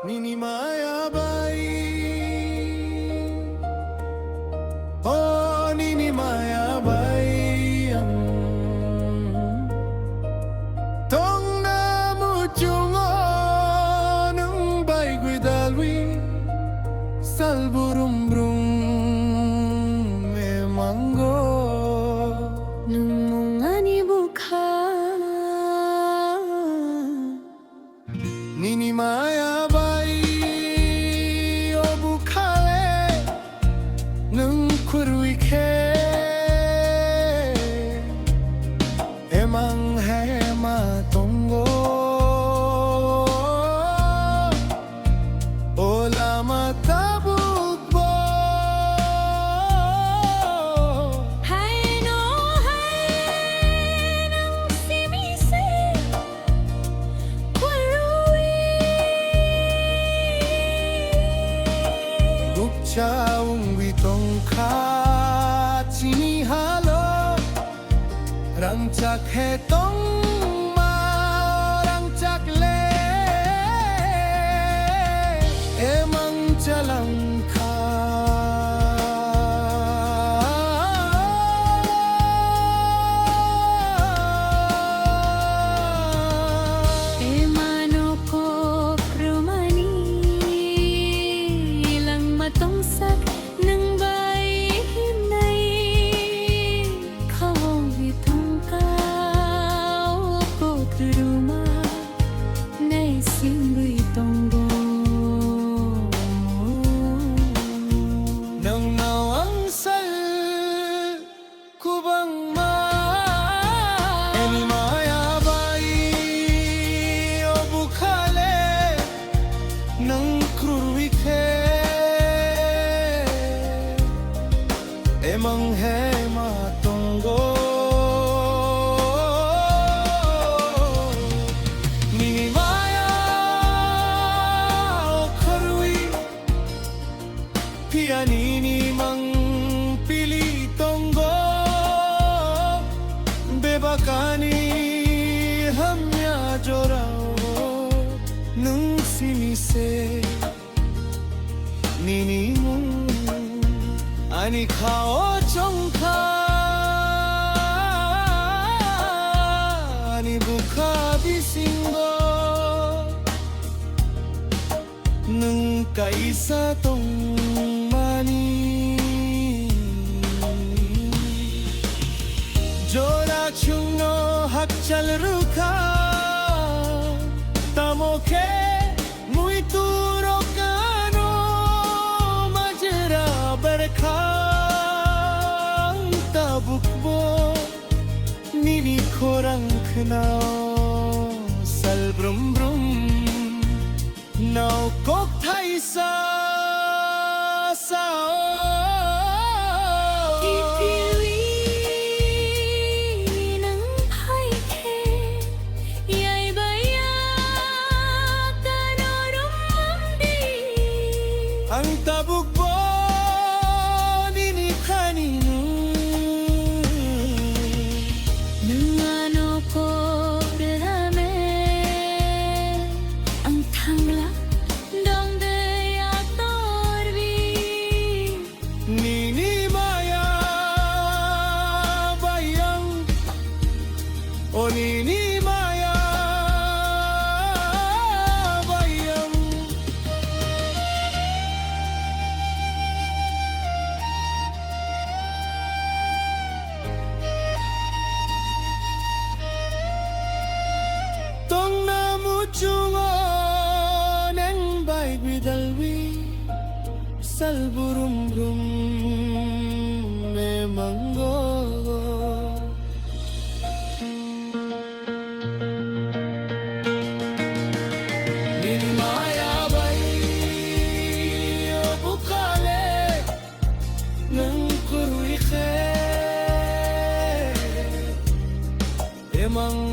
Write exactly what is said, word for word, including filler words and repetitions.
Nini maya bai, o nini maya bai ang tongna muchungo nwng bai gwidalwi sal burum brum memango. Nwng mung ani bwkha. Nini maya bai o bwkhale nwng khurwi khe emang hema tongo. O lama tabukbo haino hai nwng simi se. Bukcha wngwi tongkha chini halo, rangchak he tongma rangchak le emang chalangkha. Emano kok rwmani langma tongsak nwng bai himnai. Khawngwi tongkha o kokrwma naisingwi tongo. Nwngno ang sal kwbangma. Eni maya bai o bwkhale nwng krurwi khe emang hema tongo. Nini maya o khorwi phiya nini mang pili tongo. Bebakani hamya jorao nwng simi se. Nini mung ani khao chongkha, ani bwkha bisingo nwng kaisa tongmani. Jora chwngno hakchal rwkha, tamo khe muitu rok ano majra berkha. Ang tabukbo nini khorang khnao sal brum brum. Nao kok thaisa sao. Kiphilwi nwng phai khe, yai bai ya kano rwmang di. Ang tabuk bo nini thani nwng. Nwng ano kok rwha me, ang thangla dong de ya torbi. Nini maya bai ang, o nini maya bai ang. Tongna muchungo neng bai gwidalwi sal burum brum memango. Nini maya bai o bwkhale nwng kwrwi khe emang